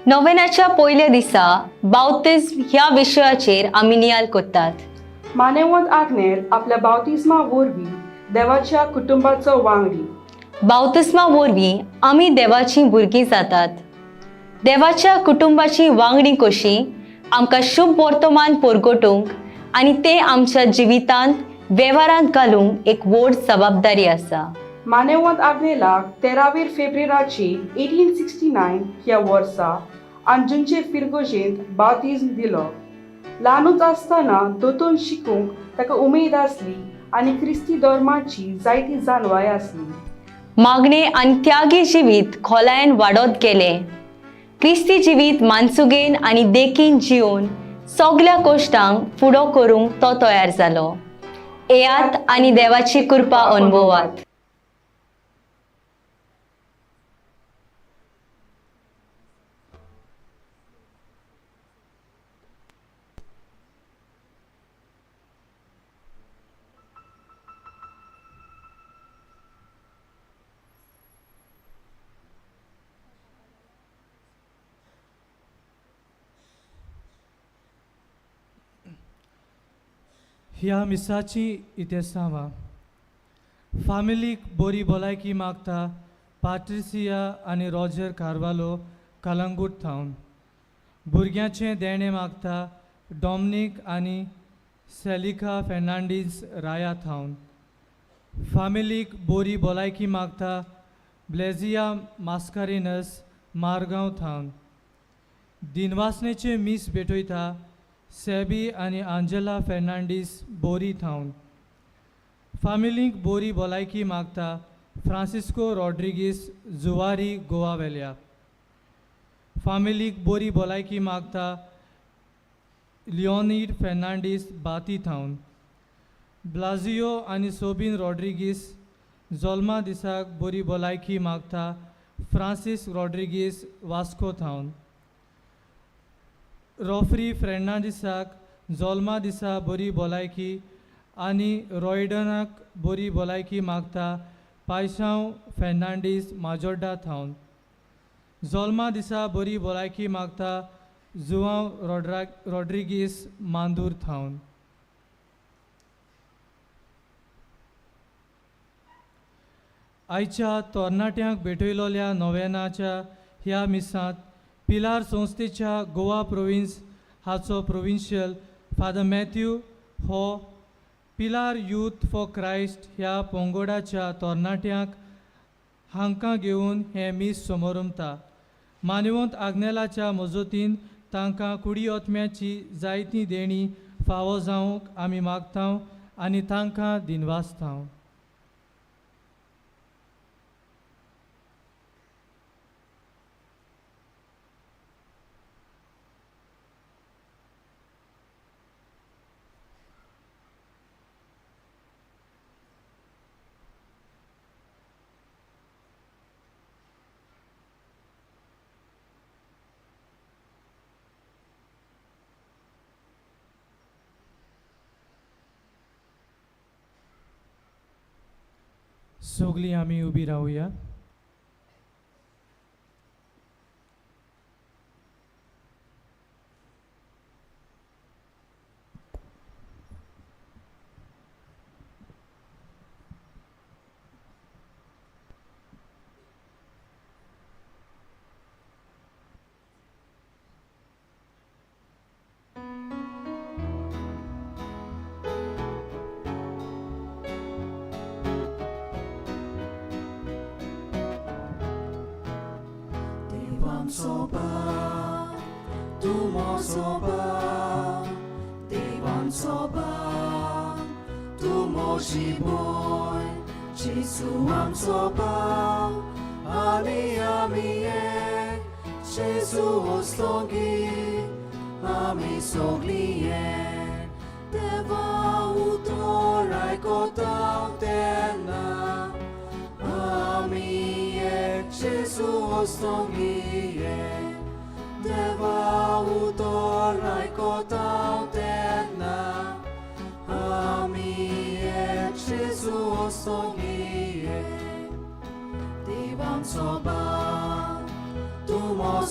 नोवेनाच्या पयल्या दिसा बावतिज्म ह्या विशयाचेर आमी नियाल करतात. मानेवंत आग्नेल आपल्या बावतिज्मा वरवीं देवाच्या कुटुंबाचो वांगडी. बावतिस्मा वरवीं आमी देवाचीं भुरगीं जातात. देवाच्या कुटुंबाची वांगडी कशी आमकां शुभ वर्तमान परगटूंक आनी तें आमच्या जिवितांत वेव्हारांत घालूंक एक व्हड जबाबदारी आसा. मानेवंत आग्नेलाक 13 फेब्रेराची 1869 ह्या वर्सा अंजुनचे फिरगोजेंत बावतिज्म दिलो. ल्हानूच आसतना दोतोन शिकूंक ताका उमेद आसली आनी क्रिस्ती धर्माची जायती जाणवाय आसली. मागणे आनी त्यागी जिवीत खोलायेन वाडत गेलें. क्रिस्ती जिवीत मानसुगेन आनी देखीन जिवन सगल्या कोश्टांक फुडो करूंक तो तयार जालो. येयात आनी देवाची कृपा अनुभवात. ह्या मिसाची इतिहासावा फामिलीक बोरी भलायकी मागता पाट्रिसिया आनी रॉजर कार्वालो कलंगूट थावन. भुरग्यांचें देणें मागता डॉमनीक आनी सेलिका फेर्नांडीस राया थावन. फामिलीक बोरी भलायकी मागता ब्लेजिया मास्कारिनस मारगांव थावन. दिनवासनेचें मीस भेटयता सेबी आनी आंजेला फेर्नांडीस बोरी थावन. फामिलींक बोरी भलायकी मागता फ्रांसिस्को रॉड्रिगीस जुवारी गोवा वेल्या. फामिलीक बोरी भलायकी मागता लिओनीड फेर्नांडीस बाती थावन. ब्लाजियो आनी सोबीन रॉड्रिगीस जल्मा दिसाक बोरी भलायकी मागता फ्रांसीस रॉड्रिगीस वास्को थावन. रॉफ्री फेर्नांडीसाक जल्मा दिसा बरी भलायकी आनी रॉयडनाक बरी भलायकी मागता पायसांव फेर्नांडीस माजोड्डा थावन. जल्मा दिसा बरी भलायकी मागता जुवांव रॉड्रिगीस मांदूर थावन. आयच्या तरणाट्यांक भेटयलोल्या नोवेनाच्या ह्या मिसांत पिलार संस्थेच्या गोवा प्रोविन्स हाचो प्रोविन्शियल फादर मॅथ्यू हो पिलार यूथ फॉर क्रायस्ट ह्या पंगोडाच्या तरणाट्यांक हांकां घेवन हें मीस समोरमता. मानवंत आग्नेलाच्या मजतीन तांकां कुडी आत्म्याची जायतीं देणीं फावो जावंक आमी मागता आनी तांकां दिनवासता. सगळीं आमी उबी रावया.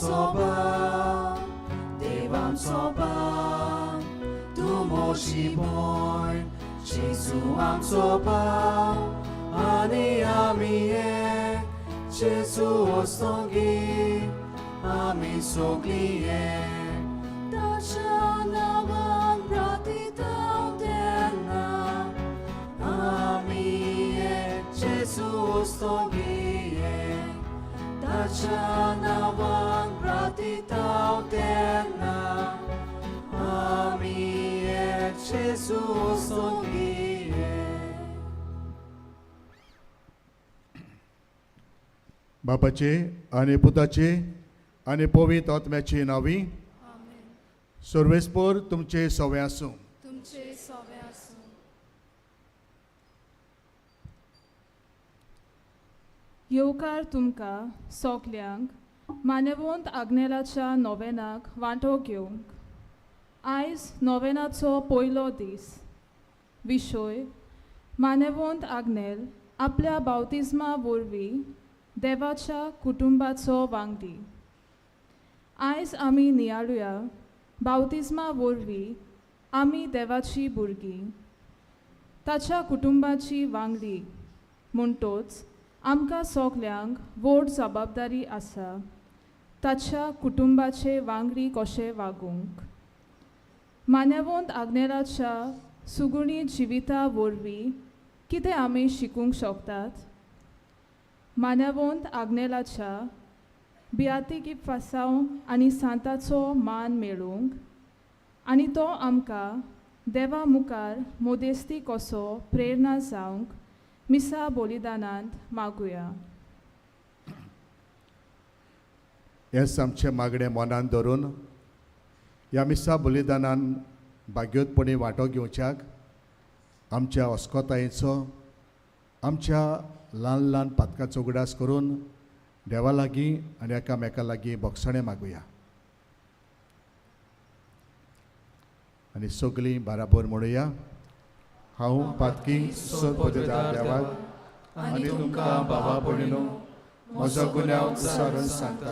आमचो बाप, देव आमचो बाप, तूं मोशी भयण, जेजू आमचो बाप, आनी आमी एक, जेजू वस्तोंगी, आमी सगळीं एक. ताच्या नांवान प्रार्थीतांव तेन्ना, आमी एक, जेजू वस्तोंगी एक. ताच्या नांवान प्रार्थीतांव तेन्ना, आमी एक, जेजू वस्तोंगी एक. बापाचे आनी पुताचे आनी पवित्र आत्म्याचे नांवी. सर्वेस्पर तुमचे सवे आसूं. तुमचे सोवे आसूं. येवकार तुमकां सोगल्यांक मानवंत आग्नेलाच्या नोवेनाक वांटो घेवंक. आयज नोवेनाचो पयलो दीस. विशय मानवंत आग्नेल आपल्या बावतिज्मा वरवीं देवाच्या कुटुंबाचो वांगडी. आयज आमी नियाळुया बावतिज्मा वरवीं आमी देवाची भुरगीं, ताच्या कुटुंबाची वांगडी. म्हणटोच आमकां सगल्यांक व्हड जबाबदारी आसा ताच्या कुटुंबाचे वांगडी कशें वागूंक. मान्यवंत आग्नेलाच्या सुगुणी जिविता वरवीं कितें आमी शिकूंक शकतात? मान्यवंत आग्नेलाच्या बियातीकी फासांव आनी सांताचो मान मेळूंक आनी तो आमकां देवा मुखार मोदेस्ती कसो प्रेरणा जावंक मिसा बलिदानांत मागुया. हेंच आमचें मागणें मनान धरून ह्या मिसा बलिदानान भाग्योतपणी वांटो घेवच्याक आमच्या अस्कोतायेचो, आमच्या ल्हान ल्हान पातकाचो उगडास करून देवा लागीं आनी एकामेका लागीं भोगसणें मागुया आनी सगळीं बाराबर म्हणुया. हांव पातकी सदपदेदार देवाक आनी तुमकां बाबा भयणीनो म्हजो गुन्यांव विचारून सांगता.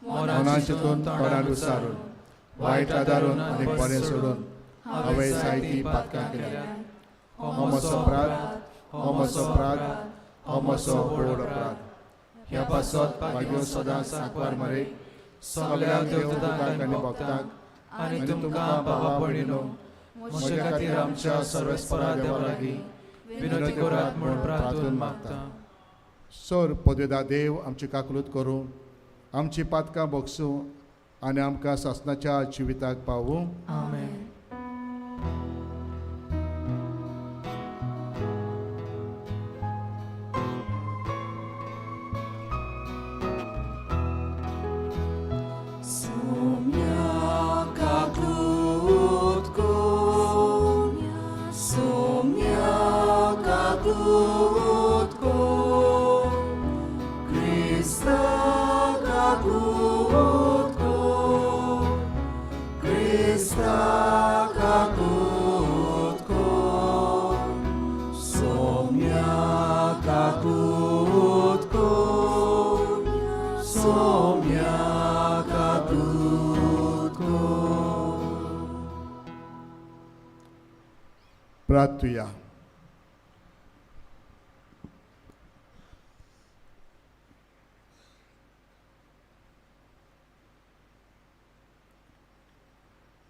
मनान चिंतून, तोंडान विचारून, वायट आदारून आनी बरें सोडून हांवें जायतीं पातकां केल्या. हो म्हजो अपराध, हो म्हजो अपराध, हो म्हजो व्हड अपराध. ह्या पासत भाग्यो सदांच सांकवार मरे, सगळ्या देवदूतांक आनी भक्तांक आनी तुमकां बाबा भयणीनो म्हज्या खातीर आमच्या सर्वेस्परा देवा लागीं विनवती करात म्हूण प्रार्थून मागता. सर पदवेदा देव आमची काकलूत करूं, आमची पातकां भोगसूं आनी आमकां सासणाच्या जिविताक पावूं. आमेन. Sumia kaklutko, sumia kaklutko, Krista kaklutko, Krista kaklutko, sumia kaklutko, sumia kaklutko. प्रार्थुया.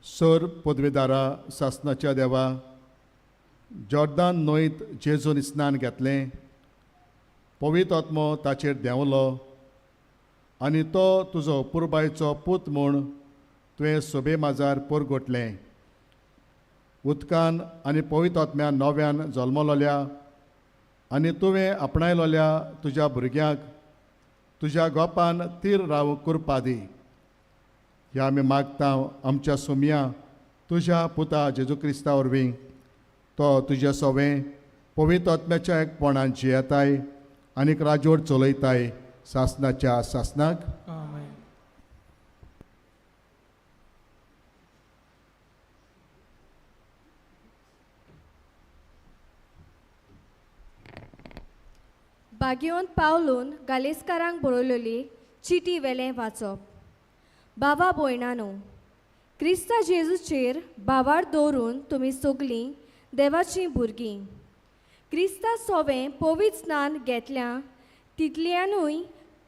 सर पदवेदारा सासणाच्या देवा, जॉर्दान न्हंयत जेजून स्नान घेतलें, पवित्र आत्मो ताचेर देंवलो आनी तो तुजो पुरबायचो पूत म्हूण तुवें सोबे माजार परगटलें. उदकान आनी पवित्र आत्म्यान नव्यान जल्मलोल्या आनी तुवें आपणायलोल्या तुज्या भुरग्यांक तुज्या गोपान तीर रावूंक कृपा दी. ह्या आमी मागता आमच्या सोमया तुज्या पुता जेजू क्रिस्ता वरवीं, तो तुज्या सोवें पवित्र आत्म्याच्या एकपणान जियेताय आनीक राजवट चलयताय सासणाच्या सासणाक. आमेन. बागेवन पावलून गालेस्कारांक बरयलेली चिटी वेलें वाचप. बाबा भयणानो, क्रिस्ता जेजूचेर भावार दवरून तुमी सगलीं देवाचीं भुरगीं. क्रिस्ता सोवें पवित्र स्नान घेतल्या तितल्यानूय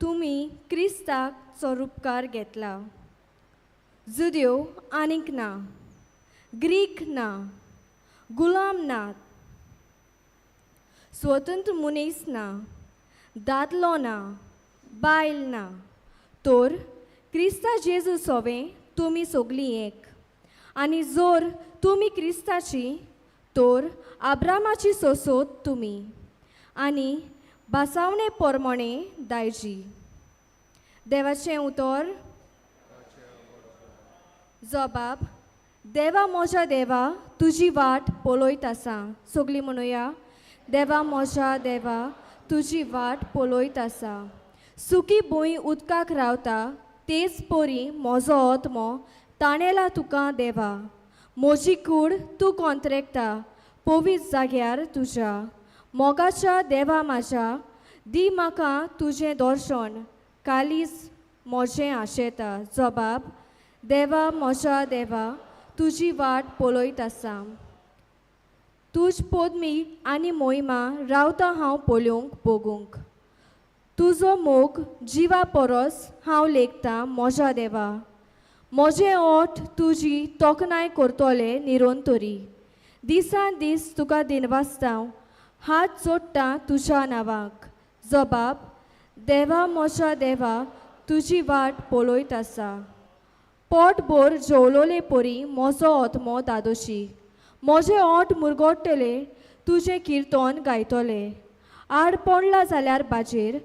तुमी क्रिस्ताक स्वरुपकार घेतला. जुद्यो आनीक ना, ग्रीक ना, गुलाम ना, स्वतंत्र मनीस ना, दादलो ना, बायल ना, तर क्रिस्ता जेजू सोवें तुमी सगलीं एक. आनी जर तुमी क्रिस्ताची तर आब्रामाची सोसोत तुमी आनी भासावणे पोरमोणे दायजी. देवाचें उतर. जबाब. देवा म्हज्या देवा, तुजी वाट पळयत आसा. सगलीं म्हणुया, देवा म्हज्या देवा, तुजी वाट पळयत आसा. सुकी भूंय उदकाक रावता तेच परी म्हजो आत्मो ताणेला तुका देवा. म्हजी कूड तूं कोंत्रेकता पवित्र जाग्यार तुज्या. मोगाच्या देवा म्हाज्या, दी म्हाका तुजें दर्शन, कालीज म्हजें आशेता. जबाब. देवा म्हज्या देवा, तुजी वाट पळयत आसा. तुज पद्मी आनी मोहिमा रावता हांव पळोवंक भोगूंक. तुजो मोग जिवा परस हांव लेखता म्हज्या देवा. म्हजें ओठ तुजी तोखणाय करतले निरंतरी. दिसान दीस तुका दिनवासता, हात जोडटा तुज्या नांवाक. जबाब. देवा म्हज्या देवा, तुजी वाट पळयत आसा. पोटभर जेवलोले परी म्हजो आत्मो दादोशी. म्हजें ओंठ मुरगोट्टले तुजें किर्तन गायतले. आड पडला जाल्यार बाजेर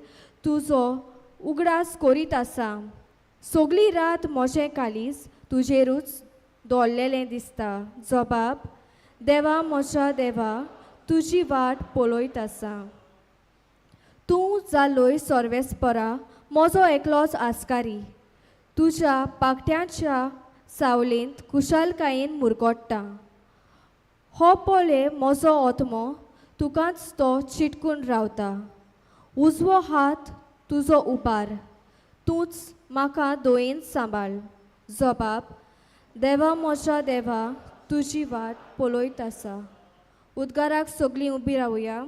तुजो उगडास करीत आसा. सगली रात म्हजें कालीज तुजेरूच दवरलेलें दिसता. जबाब. देवा म्हज्या देवा, तुजी वाट पळयत आसा. तूं जालोय सर्वेस्परा म्हजो एकलोच आस्कारी. तुज्या पाकट्यांच्या सावलेंत कुशालकायेन मुरगोट्टा. हो पळय म्हजो आत्मो तुकाच तो चिटकून रावता. उजवो हात तुजो उबार, तूंच म्हाका दोयेन सांबाळ. जबाब. देवा म्हज्या देवा, तुजी वाट पळयत आसा. उद्गाराक सगलीं उबी रावया.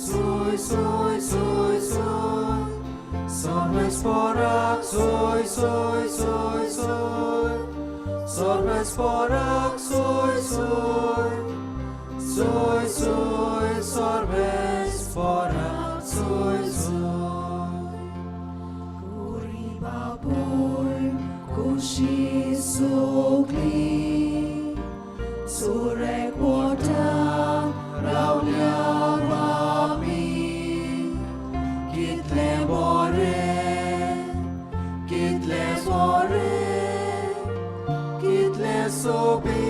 Soy, soy, soy, soy. Sorvesporak, soy, soy, soy, soy. Sorvesporak, soy, soy. Soy, soy, sorvesporak, soy, soy. Kuribabul, kushi sokli. Surek wota, raulia babi. Kitle bore, kitle bore, kitle sobi,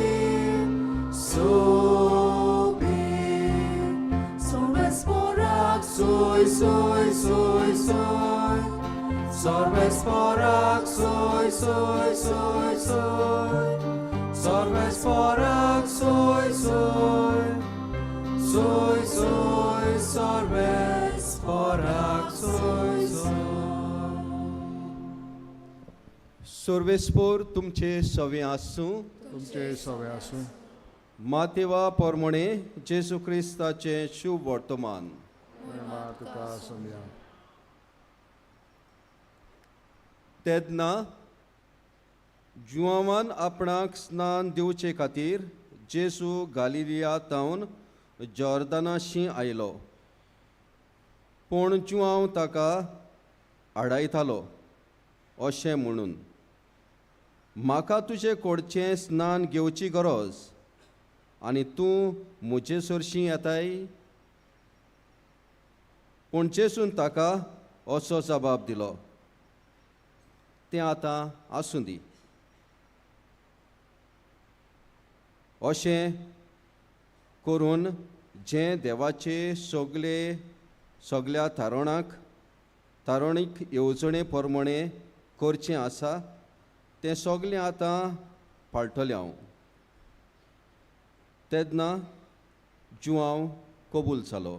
sobi. Sorvesporak, soy, soy, soy, soy. Sorvesporak, soy, soy, soy, soy. Sorvesporak, soy, soy. Soy, soy, sorvesporak, soy, soy. सर्वेस्पोर तुमचे सवे आसूं. तुमचे सवे आसूं. मातेवा पोरमणे जेजू क्रिस्ताचें शुभ वर्तमान. महिमा तुका सोमया. तेन्ना जुआवान आपणाक स्नान दिवचे खातीर जेजू गालिलिया तावन जॉर्दनाशी आयलो. पूण जुआंव ताका आडायतालो अशें म्हणून, म्हाका तुजे कडचें स्नान घेवची गरज आनी तूं म्हजे सरशीं येताय? पूण जेजून ताका असो जबाब दिलो, तें आतां आसूं दी. अशें करून जें देवाचे सगळे सगल्या थारणाक तारणीक येवजणे प्रमाणें करचें आसा तें सगलें आतां पाळटलें हांव. तेन्ना जुआंव कबूल जालो.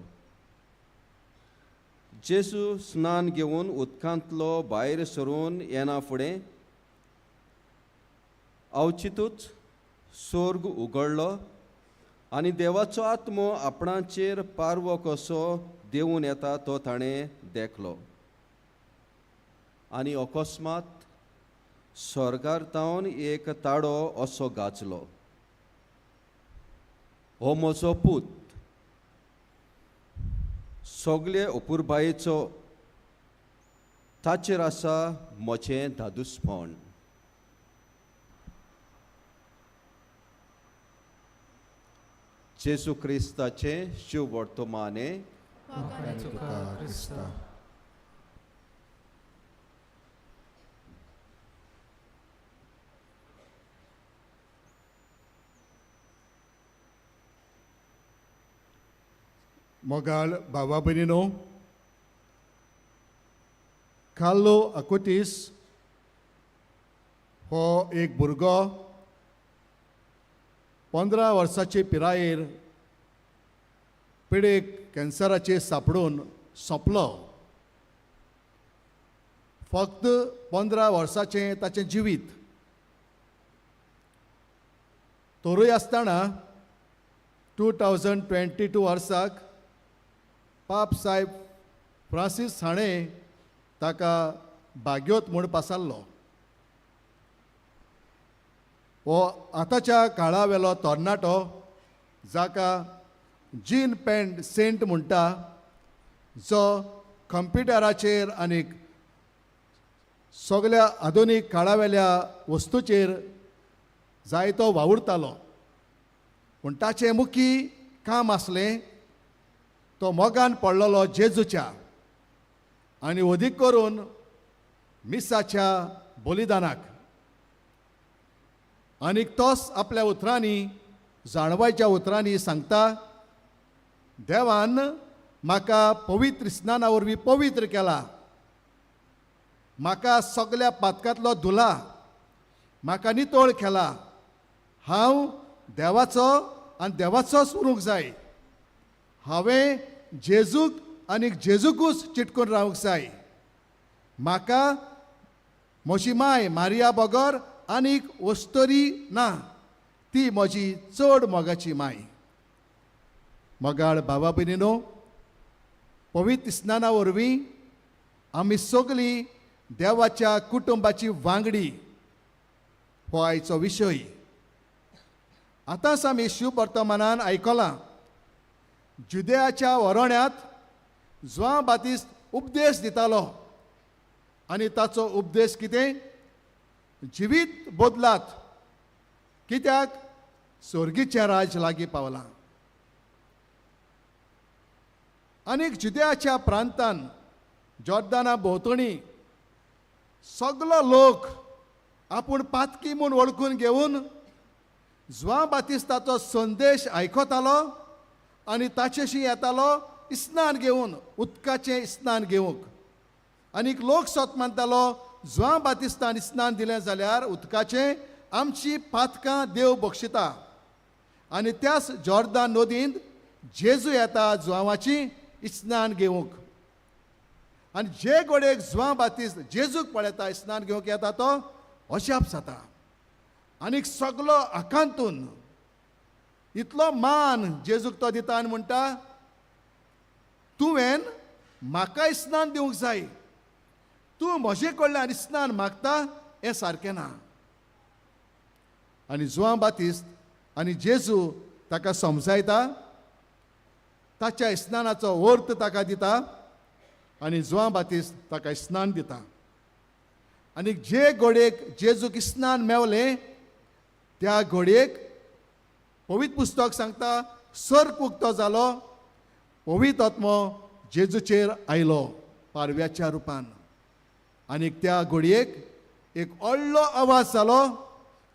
जेजू स्नान घेवन उदकांतलो भायर सरून येना फुडें अवचितूच सोर्ग उगडलो आनी देवाचो आत्मो आपणाचेर पारवो कसो देंवून येता तो ताणें देखलो. आनी अकस्मात स्वर्गार तावन एक ताडो असो गाजलो, हो म्हजो पूत, सगळे अपुरबायेचो, ताचेर आसा म्हजें धादूसपण. जेजू क्रिस्ताचें शिव वर्तमाने. तुका क्रिस्ता. मोगाळ भावा भयणीनो, कार्लो अकुतीस हो एक भुरगो 15 वर्साचे पिरायेर पिडेक कॅन्सराचेर सापडून सोंपलो. फक्त 15 वर्साचें ताचें जिवीत. तरूय आसतना 2022 वर्साक पाप साहेब फ्रांसीस हाणें ताका भाग्योत म्हूण पासारलो. हो आतांच्या काळावेलो तरणाटो जाका जीन पॅन्ट सेंट म्हणटा, जो कंप्युटराचेर आनी सगल्या आधुनीक काळावेल्या वस्तूचेर जायतो वावुरतालो. पूण ताचें मुखी काम आसलें तो मोगान पडलेलो जेजूच्या आनी अदीक करून मिसाच्या बलिदानाक. आनीक तोच आपल्या उतरांनी, जाणवायच्या उतरांनी सांगता, देवान म्हाका पवित्र स्नाना वरवीं पवित्र केला, म्हाका सगल्या पातकांतलो धुला, म्हाका नितळ केला, हांव देवाचो आनी देवाचोच उरूंक जाय, हांवें जेजूक आनी जेजूकूच चिटकून रावंक जाय, म्हाका म्हजी माय मारिया बगर आनीक वस्तरी ना, ती म्हजी चड मोगाची माय. मोगाळ बाबा भयणीनो, पवित्र स्नाना वरवीं आमी सगळीं देवाच्या कुटुंबाची वांगडी हो आयचो विशय. आतांच आमी शिव वर्तमानान आयकलां, जुदेयाच्या वरोण्यांत जुआंव बातिस्त उपदेश दितालो आनी ताचो उपदेश कितें? जिवीत बदलात, कित्याक स्वर्गीचें राज लागीं पावलां. आनीक जुदेयाच्या प्रांतान जॉर्दाना भोंवतणी सगलो लोक आपूण पातकी म्हूण वळखून घेवन जुआंव बातिस्ताचो संदेश आयकतालो आनी ताचेशी येतालो स्नान घेवन, उदकाचें स्नान घेवंक. आनीक लोक सोत मानतालो जुआंव बातिस्तान स्नान दिलें जाल्यार उदकाचें आमची पातकां देव बक्षिता. आनी त्याच जॉर्दान नदींत जेजू येता जुआंवाची स्नान घेवंक. आनी जे गोडेक जुआंव बातिस्त जेजूक पळयता स्नान घेवंक येता तो अजाप जाता आनीक सगलो आकांतून इतलो मान जेजूक तो दिता आनी म्हणटा, तुवें म्हाका स्नान दिवंक जाय, तूं म्हजे कडल्यान स्नान मागता हें सारकें ना. आनी जुआंव बातिस्त आनी जेजू ताका समजायता, ताच्या स्नानाचो अर्थ ताका दिता आनी जुआंव बातिस्त ताका स्नान दिता. आनी जे घोडयेक जेजूक स्नान मेवलें त्या घोडयेक पवित्र पुस्तक सांगता सर्प उक्तो जालो, पवित्र आत्मो जेजूचेर आयलो पारव्याच्या रुपान. आनी त्या घोडयेक एक व्हडलो आवाज जालो,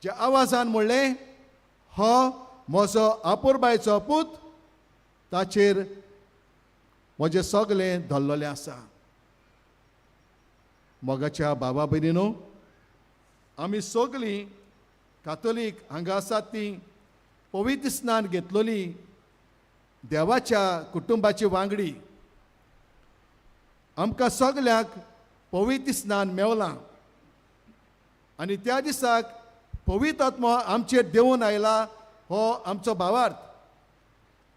ज्या आवाजान म्हणलें, हो म्हजो आपुरबायचो पूत, ताचेर म्हजें सगळें धरलेलें आसा. मोगाच्या बाबा भयणीनो, आमी सगळीं कातोलीक हांगा आसात तीं पवित्र स्नान घेतलोली देवाच्या कुटुंबाची वांगडी. आमकां सगल्यांक पवित्र स्नान मेवलां आनी त्या दिसाक पवित्र आत्मो आमचेर देंवून आयला हो आमचो भावार्थ.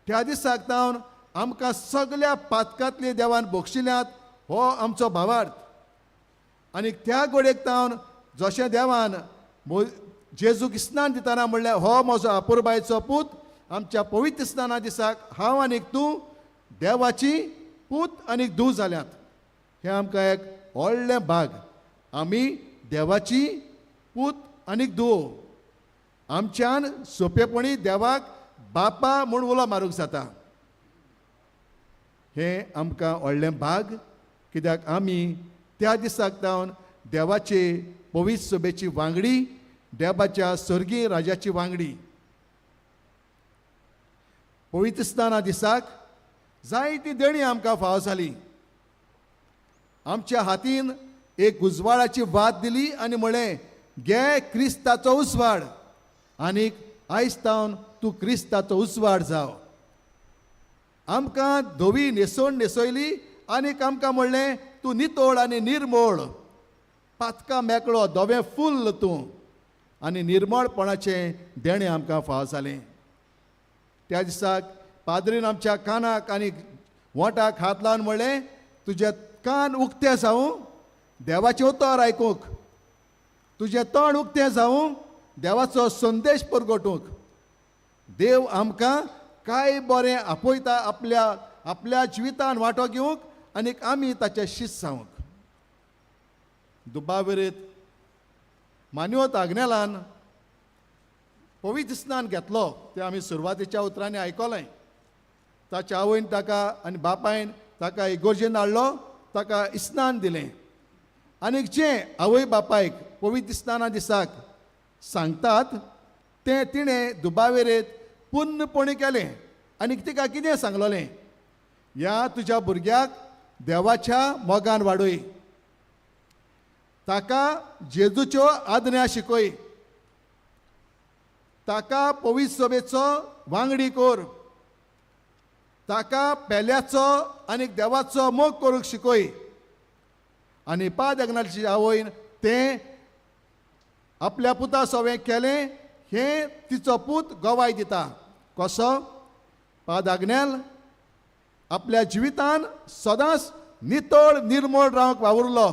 त्या दिसाक जावन आमकां सगल्या पातकांतली देवान बक्षिल्यात हो आमचो भावार्थ. आनी त्या गोडेक जावन जशें देवान जेजूक स्नान दितना म्हणल्यार हो म्हजो अपुरबायचो पूत, आमच्या पवित्र स्नाना दिसाक हांव आनीक तूं देवाची पूत आनीक धूव जाल्यात. हें आमकां एक व्हडलें भाग, आमी देवाची पूत आनीक धूव. आमच्यान सोंपेपणी देवाक बापा म्हूण उलो मारूंक जाता. हें आमकां व्हडलें भाग, कित्याक आमी त्या दिसाक जावन देवाचे पवित्र सभेची वांगडी, देवाच्या स्वर्गीय राजाची वांगडी. पवित्र स्नाना दिसाक जायती देणी आमकां फावो जाली. आमच्या हातीन एक उजवाडाची वात दिली आनी म्हळें, घे क्रिस्ताचो उजवाड आनीक आयज तावन तूं क्रिस्ताचो उजवाड जाव. आमकां धवी न्हेसवण न्हेसयली आनीक आमकां म्हणलें, तूं नितळ आनी निर्मळ, पातकां मेकळो, धवें फुल्ल तूं, आनी निर्मळपणाचें देणें आमकां फावो जालें. त्या दिसाक पाद्रीन आमच्या कानाक आनी वोंटाक हात लावन म्हणलें, तुजे कान उक्ते जावं देवाचें उतर आयकूंक, तुजें तोंड उक्तें जावं देवाचो संदेश परगटूंक. देव आमकां कांय बरें आपयता आपल्या आपल्या जिवितान वांटो घेवंक आनीक आमी ताचे शिस्त जावंक. दुबाविरीत मान्योत आग्नेलान पवित्र स्नान घेतलो तें आमी सुरवातेच्या उतरांनी आयकलें. ताच्या आवयन ताका आनी बापायन ताका इगोर्जेन हाडलो, ताका स्नान दिलें. आनीक जें आवय बापायक पवित्र स्नाना दिसाक सांगतात तें तिणें दुबावेरेत पूर्णपणी केलें. आनीक तिका कितें सांगलोलें, ह्या तुज्या भुरग्याक देवाच्या मोगान वाडय, ताका जेजूच्यो आज्ञा शिकय, ताका पवित्र सभेचो वांगडी कर, ताका पेल्याचो आनी देवाचो मोग करूंक शिकय. आनी पाद आग्नेलाची आवयन तें आपल्या पुता सवें केलें हें तिचो पूत गवाय दिता. कसो? पाद आग्नेल आपल्या जिवितान सदांच नितळ निर्मळ रावंक वावुरलो,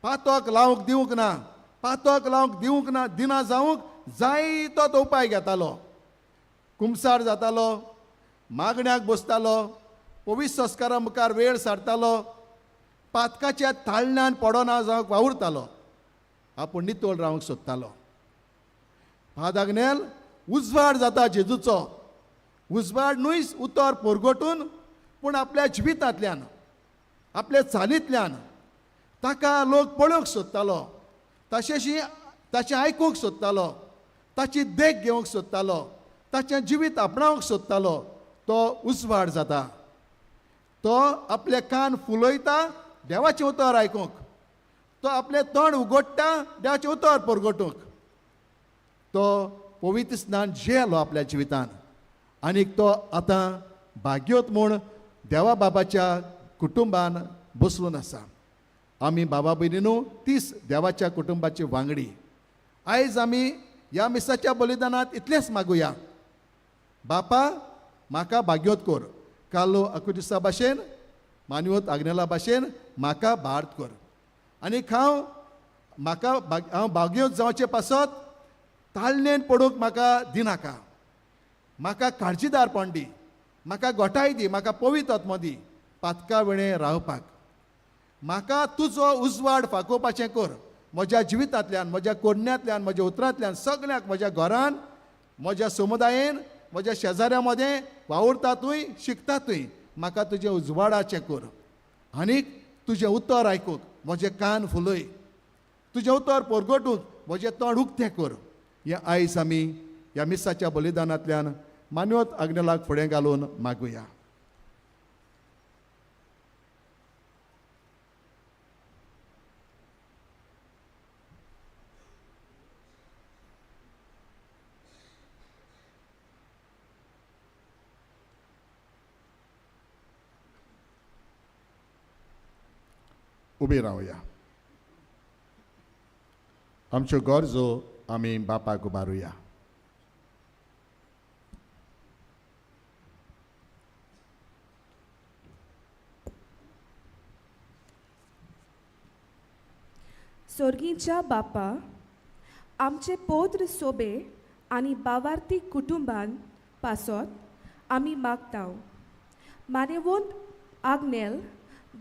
पातक लावंक दिवंक ना, पातक लावंक दिवंक ना दिना जावंक जायतो तो उपाय घेतालो. कुमसार जातालो, मागण्याक बसतालो, पवित्र संस्कारा मुखार वेळ सारतालो, पातकाच्या ताळण्यान पडना जावंक वावुरतालो, आपूण नितळ रावंक सोदतालो. पाद आग्नेल उजवाड जाता जेजूचो, उजवाड न्हय उतर परगटून पूण आपल्या जिवितांतल्यान आपल्या चालींतल्यान ताका लोक पळोवंक सोदतालो, तशेंशी ताचें आयकूंक सोदतालो, ताची देख घेवंक सोदतालो, ताचें जिवीत आपणावंक सोदतालो. तो उजवाड जाता, तो आपले कान फुलयता देवाचें उतर आयकूंक, तो आपलें तोंड उगडटा देवाचें उतर परगटूंक. तो पवित्र स्नान जेलो आपल्या जिवितान आनीक तो आतां भाग्योत म्हूण देवा बाबाच्या कुटुंबान बसलून आसा. आमी बाबा भयणीनू तीच देवाच्या कुटुंबाची वांगडी. आयज आमी ह्या मिसाच्या बलिदानांत इतलेंच मागुया, बापा म्हाका भाग्योत कर, कालो अकुदिसा भाशेन मानवत आग्नेला भाशेन म्हाका भारत कर, आनीक हांव म्हाका हांव भाग्योत जावचे पासत ताळणेन पडूंक म्हाका दिनाका, म्हाका काळजीदारपण दी, म्हाका गोठाय दी, म्हाका पवित्र आत्मो दी पातका वेळें रावपाक, म्हाका तुजो उजवाड फाकोवपाचें कर म्हज्या जिवितांतल्यान, म्हज्या कोरण्यांतल्यान, म्हज्या उतरांतल्यान, सगळ्यांक, म्हज्या घरान, म्हज्या समुदायेन, म्हज्या शेजाऱ्या मदें वावुरता तूंय, शिकता तूंय, म्हाका तुजें उजवाडाचें कर आनीक तुजें उतर आयकूंक म्हजें कान फुलय, तुजें उतर परगटूंक म्हजें तोंड उक्तें कर. हें आयज आमी ह्या मिसाच्या बलिदानांतल्यान मान्योत आग्नेलाक फुडें घालून मागुया. उबी रावया. आमच्यो गरजो आमी बापाक उबारुया. सोर्गीच्या बापा, आमचे पौत्र सोबे आनी बावार्थी कुटुंबान पासत आमी मागता. मानेवंत आग्नेल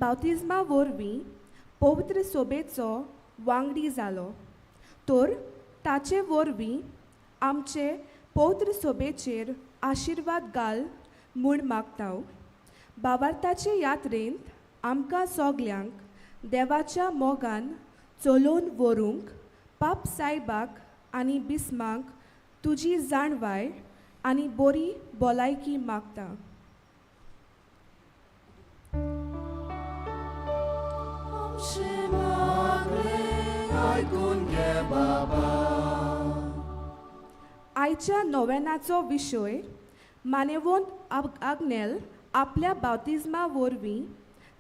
बावतिज्मा वरवीं पवित्र सोबेचो वांगडी जालो तर ताचे वरवीं आमचे पवित्र सोबेचेर आशिर्वाद घाल म्हूण मागता. बावार्थाचे यात्रेंत आमकां सगल्यांक देवाच्या मोगान चलोवन व्हरूंक पाप सायबाक आनी बिस्माक तुजी जाणवाय आनी बरी भलायकी मागता. आयच्या नोवेनाचो विशय मानेवंत आग्नेल आपल्या बावतिज्मा वरवीं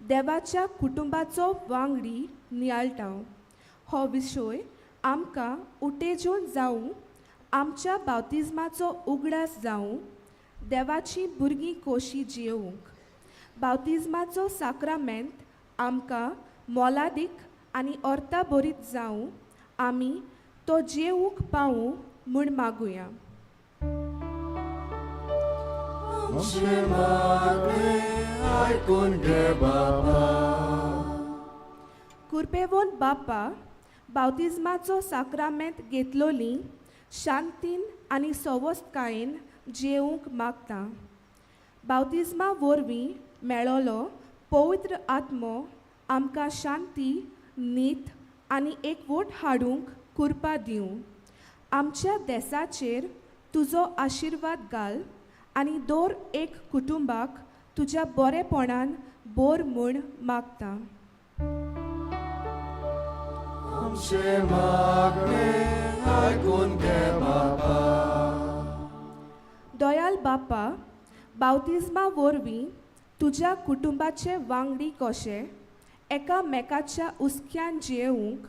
देवाच्या कुटुंबाचो वांगडी नियाळटा. हो विशय आमकां उटेजून जावं, आमच्या बावतिज्माचो उगडास जावं, देवाची भुरगीं कोशी जियोवंक. बावतिज्माचो साक्रामेंत आमकां मोलादीक आनी अर्था भरीत जावं, आमी तो जेवूंक पावूं म्हूण मागुया. कुरपेवोन बापा, बावतिज्माचो साक्रामेंत घेतलोली शांतीन आनी सवस्तकायेन जेवंक मागता. बावतिज्मा वरवीं मेळोलो पवित्र आत्मो आमकां शांती, नीत आनी एकवट हाडूंक कुरपा दिवं. आमच्या देसाचेर तुजो आशिर्वाद घाल आनी दर एक कुटुंबाक तुज्या बरेपणान बोर म्हूण मागता. दयाल बापा, बावतिज्मा वरवीं तुज्या कुटुंबाचे वांगडी कशे एकामेकाच्या हुस्क्यान जियेवंक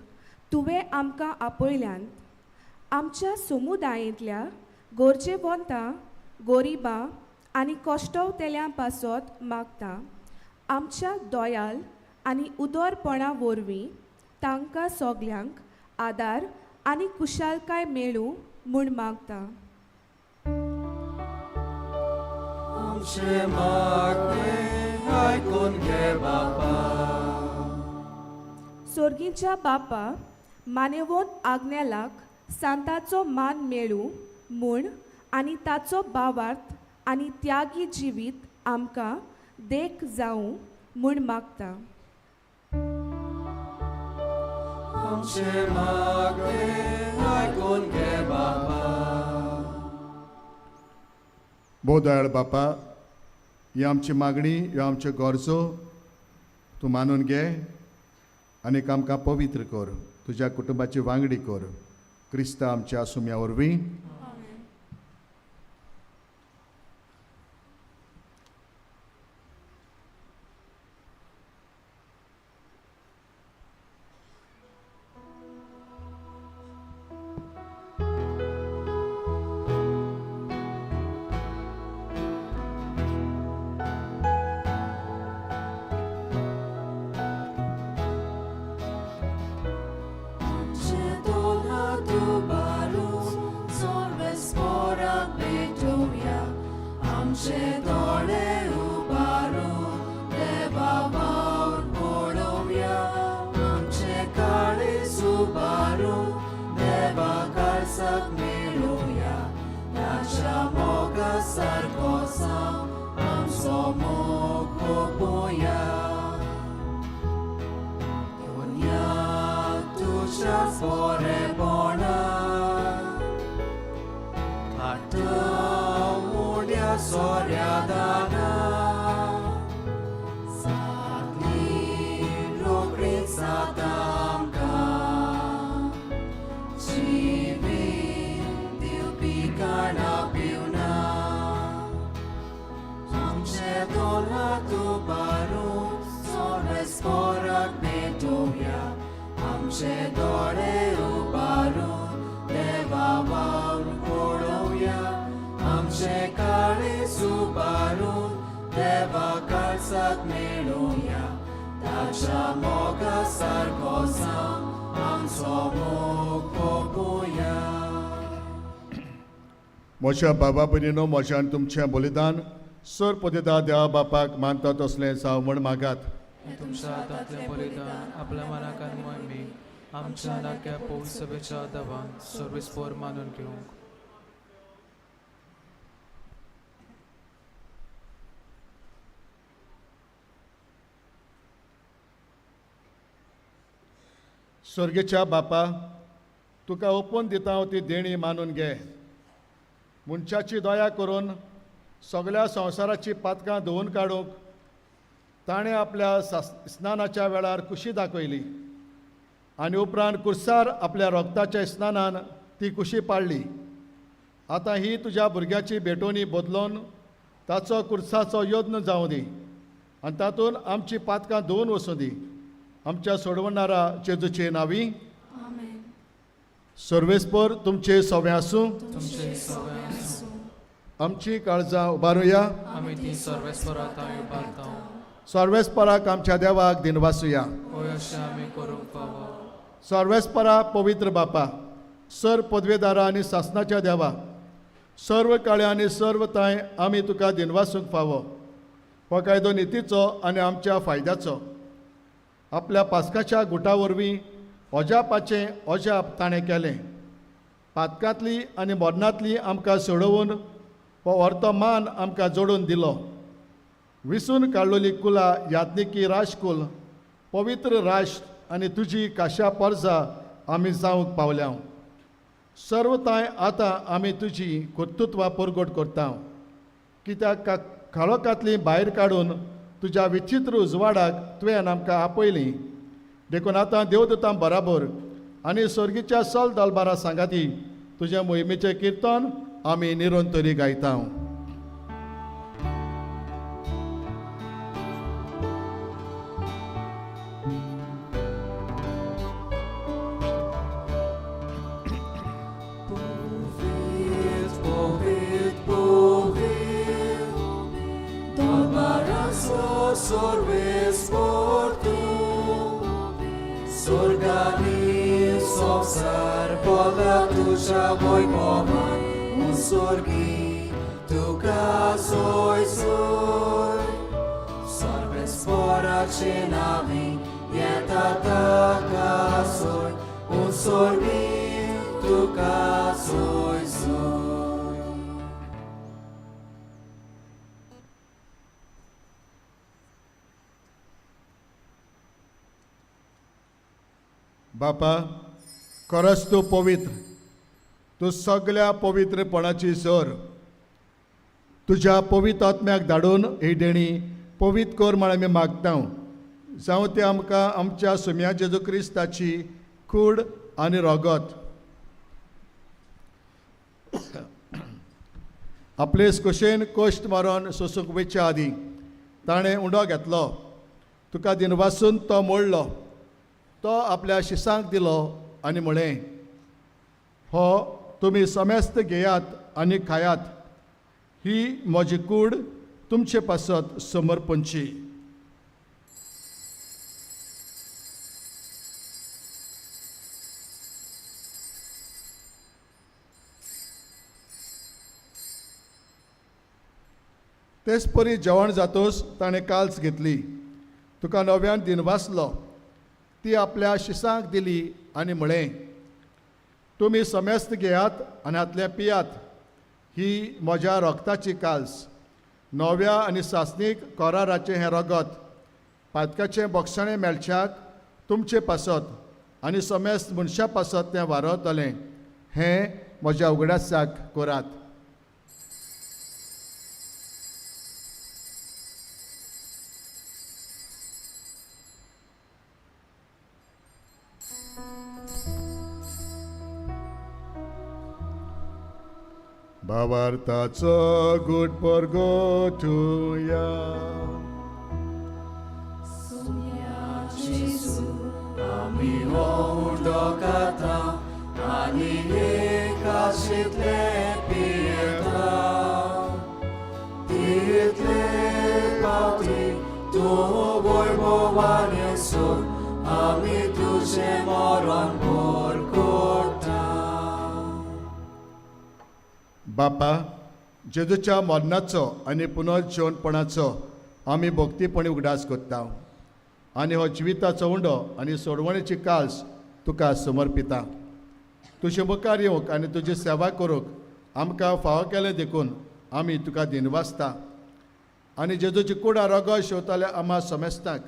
तुवें आमकां आपयल्यात. आमच्या समुदायेंतल्या गरजेवंतां, गरिबां आनी कश्टवतेल्यां पासत मागता. आमच्या दयाल आनी उदरपणा वरवीं तांकां सगल्यांक आदार आनी कुशालकाय मेळूं म्हूण मागता. सोर्गीच्या बापा, मानेवंत आग्नेलाक सांताचो मान मेळूं म्हूण आनी ताचो बावार्थ आनी त्यागी जिवीत आमकां देख जावं म्हूण मागता. भोव दयाळ बापा, ही आमची मागणी, ह्यो आमच्यो गरजो तूं मानून घे आनी आमकां पवित्र कर, तुज्या कुटुंबाची वांगडी कर. क्रिस्ता आमच्या सुम्या वरवीं. Dona tu baru, sorres porak beto. आमचे दोळे उबारून देवा वावर पळोवया आमचे काळीज उबारून देवा काळजाक मेळोवया ताच्या मोगा सारको जावन आमचो मोग पोपोया. म्हज्या बाबा भयणीनो, म्हज्या आनी तुमचें बलिदान सर पदेता देवा बापाक मानता तसलें जावं म्हण मागात. तुमच्या हातांतलें बलिदान आपल्या मनाक आनी मोहिमेक आमच्या नाक्या पवित्र सभेच्या दवान सर्वेस्पोर मानून घेवंक. स्वर्गेच्या बापा, तुका ओपून दिता हांव ती देणी मानून घे. मनशाची दया करून सगळ्या संवसाराची पातकां धुवून काडूंक ताणें आपल्या स्नानाच्या वेळार खुशी दाखयली आनी उपरांत कुर्सार आपल्या रोगताच्या स्नानान ती खुशी पाडली. आतां ही तुज्या भुरग्याची भेटवणी बदलून ताचो कुर्साचो यत्न जावं दी आनी तातूंत आमची पातकां धुवून वचूं दी. आमच्या सोडवणारा जेजूचे नांवी. सर्वेस्पर तुमचे सवे आसूं. तुमचे सगळे आसूं. आमची काळजां उबारुया. आमी ती सर्वेस्परा थंय उबारता. सर्वेस्पराक आमच्या देवाक दिनवासुया. हय, अशें आमी करूंक फावो. सर्वेस्परा, पवित्र बापा, सर पदवेदारा आनी सासनाच्या देवा, सर्व काळे आनी सर्व तांय आमी तुका दिनवासूंक फावो. हो कायदो नितीचो आनी आमच्या फायद्याचो. आपल्या पास्काच्या गुटा वरवीं अजापाचें अजाप ताणें केलें. पातकांतली आनी मरणांतली आमकां सोडोवन हो अर्थ मान आमकां जोडून दिलो. विसून काडलोली कुला, याज्ञिकी राजकूल, पवित्र राष्ट्र आनी तुजी काशा परजा आमी जावंक पावल्या. सर्वताय आतां आमी तुजी कर्तृत्वां परगट करता, कित्याक काळोखांतली भायर काडून तुज्या विचित्र उजवाडाक तुवें आमकां आपयली. देखून आतां देवदूतां बराबर आनी स्वर्गीच्या सल दलबारा सांगाती तुज्या मोहिमेचें किर्तन आमी निरंतरी गायता. Povit, povit, povit, Dolbaraso sorves portu, Sorgani somsar pola tuja vojvoman, Un sorgi tuka soj soj, Sorves porače nami, jeta taka soj, Un sorgi tuka soj soj. बापा, खरोच तूं पवित्र, तूं सगल्या पवित्रपणाची सर. तुज्या पवित्र आत्म्याक धाडून ही देणी पवित्र कर म्हण आमी मागता, जावं ते आमकां आमच्या सुम्या जेजू क्रिस्ताची कूड आनी रगत. आपले कुशेन कश्ट मारून सोसूंक वयच्या आदीं ताणें उंडो घेतलो, तुका दिनवासून तो मोडलो, तो आपल्या शिसांक दिलो आनी म्हळें, हो तुमी समेस्त घेयात आनी खायात, ही म्हजी कूड तुमचे पासत समर्पणची. तेच परी जेवण जातोच ताणें काल्स घेतली, तुका नव्यान दिनवासलो, ती आपल्या शिसांक दिली आनी म्हळें, तुमी समेस्त घेयात आनी हातलें पियात, ही म्हज्या रगताची काल्स, नव्या आनी सासणीक कराराचें हें रगत, पातकाचें बोगसणें मेळच्याक तुमचे पासत आनी समेस्त मनशां पासत तें वारवतलें. हें म्हज्या उगडासाक करात. भावार्थाचो गुट परगोटुया. जेजू, आमी हो खाता आनी एकाशितले पियेता. तितले पावटी तूं वैभवान येसून आमी तुजें मरण परगटा. बापा, जेजूच्या मरणाचो आनी पुनर्जीवनपणाचो आमी भक्तीपणी उगडास करता आनी हो जिविताचो उंडो आनी सोडवणेची काल्स तुका समर्पिता. तुजे मुखार येवंक आनी तुजी सेवा करूंक आमकां फावो केलें देखून आमी तुका दिनवासता. आनी जेजूची कुडा रोगो शिंवताल्या आमा समेस्तांक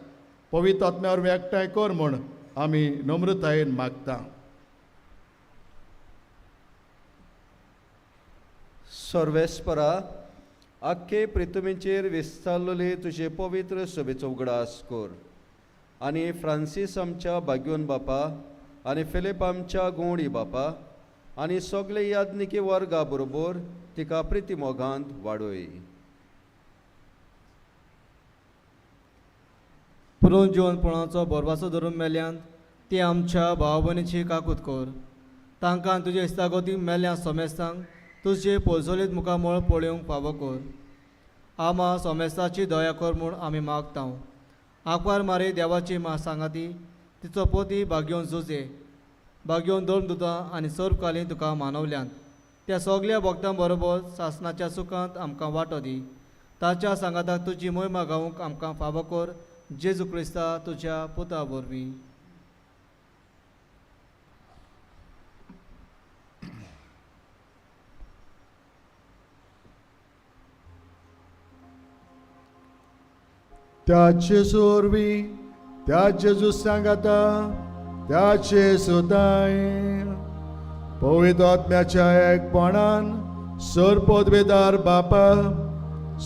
पवित्र आत्म्या वरवीं एकठांय कर म्हूण आमी नम्रतायेन मागता. सर्वेस्परा, आख्खे प्रितुमीचेर विस्तारलेली तुजे पवित्र सभेचो उगडास कर आनी फ्रांसीस आमच्या भाग्योन बापा आनी फिलीप आमच्या गोंडी बापा आनी सगळे याज्ञिकी वर्गा बरोबर तिका प्रिती मोगांत वाडय. पुनर्जिवनपणाचो भरवासो धरून मेल्यांत ती आमच्या भाव भयणीची काकूत कर. तांकां तुजे इस्तागोती मेल्ल्या सोमेस्तांक तुजे पोलसोलीत मुखामळ पळोवंक फावो कर. आमा सोमेस्ताची दया कर म्हूण आमी मागता. आंकवार मारी देवाची मा सांगाती तिचो पोती भाग्योवन जुजे भाग्योवन धर्मदुतां आनी सर्वकालीन तुका मानवल्यांत त्या सगल्या भक्तां बरोबर सासणाच्या सुखांत आमकां वांटो दी. ताच्या सांगाताक तुजी मोहिमा गावंक आमकां फावो कर. जेजू क्रिस्ता तुज्या पुता वरवीं. त्या जेजू वरवीं, त्या जेजू सांगाता, त्या जेजूताय पवित्र आत्म्याच्या एकपणान सर पदवेदार बापा,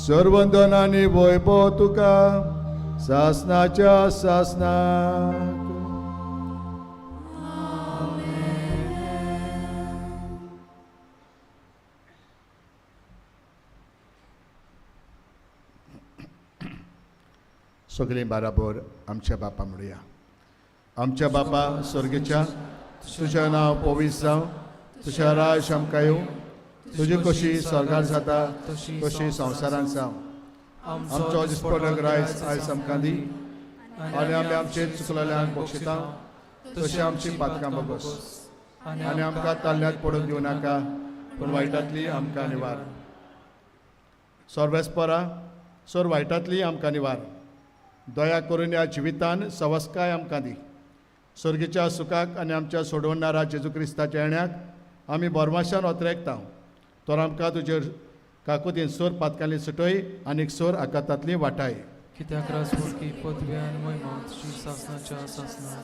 सर्वंदन आनी वैभव तुका सासनाच्या सासनाक. सगळीं बाराबर आमच्या बापा म्हणुया. आमच्या बापा स्वर्गेच्या, तुजें नांव पवित्र जावं, तुजें राज आमकां येवं, तुजी कशी स्वर्गार जाता तशी संवसारांत जावं. आमचो दिसपडो रायस आयज आमकां दी आनी आमी आमचे चुकलेल्यांक बक्षिता तशी आमची पातकां बगस आनी आमकां ताल्ल्यांत पडून दिवं नाका, पूण वायटांतली आमकां निवार. सर्वेस्परा, सर वायटांतली आमकां निवार. दया करून ह्या जिवितान सवस्काय आमकां दी. स्वर्गीच्या सुखाक आनी आमच्या सोडवणारा जेजू क्रिस्ताच्या येण्याक आमी बोरमाशान ओतरेकता. तर आमकां तुजेर काकुतीन सोर पातकांनी सुटय आनी सोर आकातांतली वाटाय. कित्याक राजपुरकी पदवी आनी महिमा तुजी सासणाच्या सासणाक.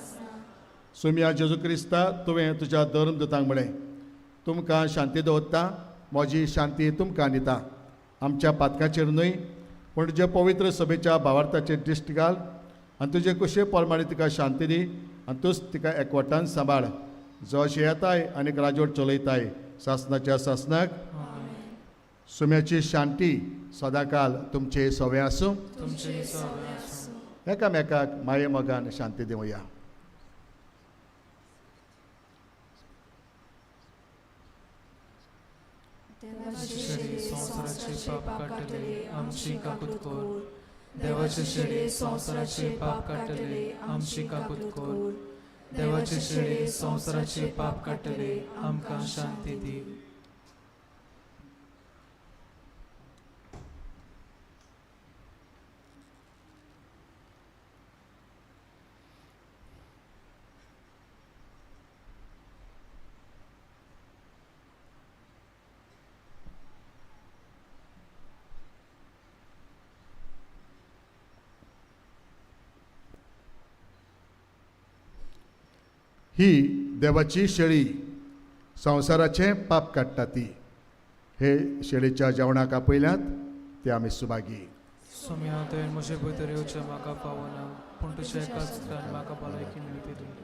सुमिया जेजू क्रिस्ता, तुवें तुज्या धर्मदूतांक म्हळें, तुमकां शांती दवरता, म्हजी शांती तुमकां दिता. आमच्या पातकाचेर न्हय पूण तुज्या पवित्र सभेच्या भावार्थाचेर दिश्ट घाल आनी तुजे कुशे प्रमाणे तिका शांती दी आनी तूंच तिका एकवटान सांबाळ, जो अशें येताय आनी राजवट चलयताय सासणाच्या सासणाक. सुम्याची शांती सदांकाल तुमचे सवे आसूं. एकामेकाक माये मोगान शांती दिवया. संवसाराचे पाप काडटले आमची काकूत कर. देवाचे शेळी संवसाराचे पाप काडटले आमची काकूत कर. देवाचे शेळी संवसाराचे पाप काडटले आमकां शांती दी. ही देवाची शेळी संवसाराचें पाप काडटा ती. हे शेळीच्या जेवणाक आपयल्यात ते आमी सुभागी. सोम्या, तुवें म्हजे भितर येवचें म्हाका पावना, पूण तुज्या एकाच उतरान म्हाका भलायकी मेळटली.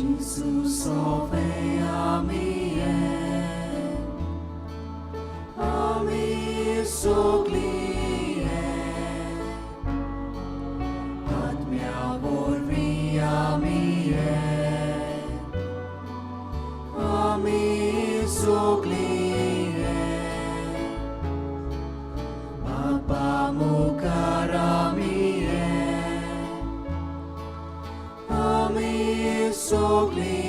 Jésus sauvé ami ami sogli Atmea vorbi ami ami sogli Bapa mukar ami ami sogli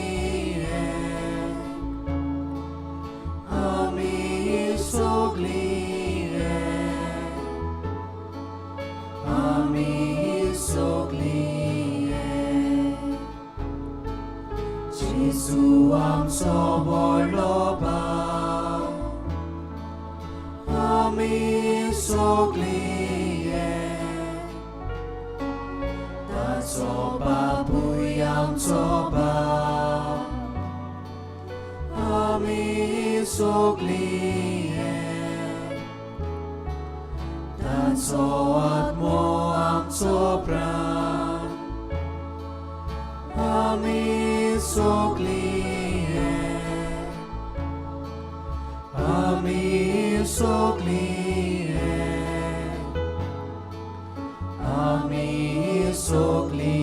ami sogli ami sogli Jesu amso vorloba ami sogli Taco babuy amso ba ami sogli Taco atmo amso pran ami sogli ami sogli ami sogli.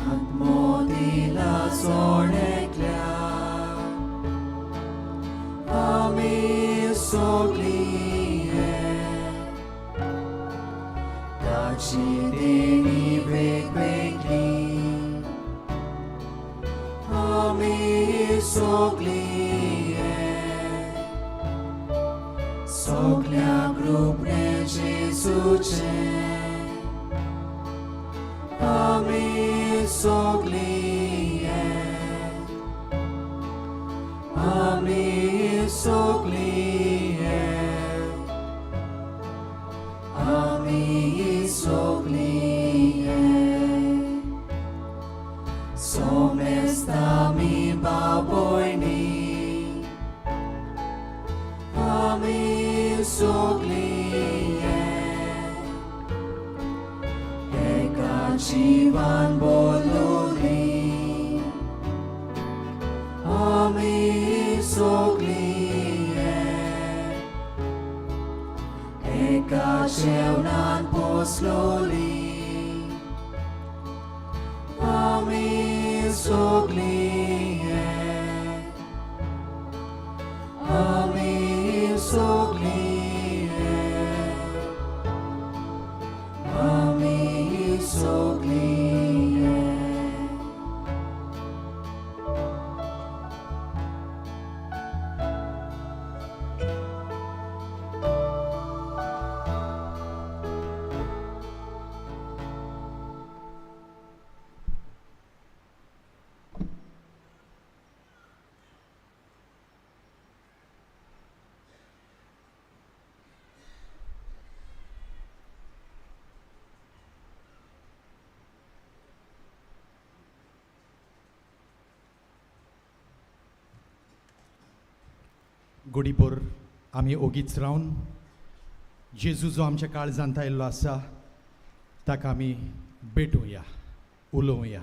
Atmo dila zoneklia ami sogli Taci deni vekvekli ami sogli Soglia grupne Jesuce ami sogli ami sogli ami sogli Somesta mi baboini ami sogli Eka jivan boluli ami sogli Eka jevnan posloli ami sogli ami sogli ami sogli. गोडीभर आमी ओगीच रावन जेजू जो आमच्या काळजांत आयिल्लो आसा ताका आमी भेटुया, उलोवया.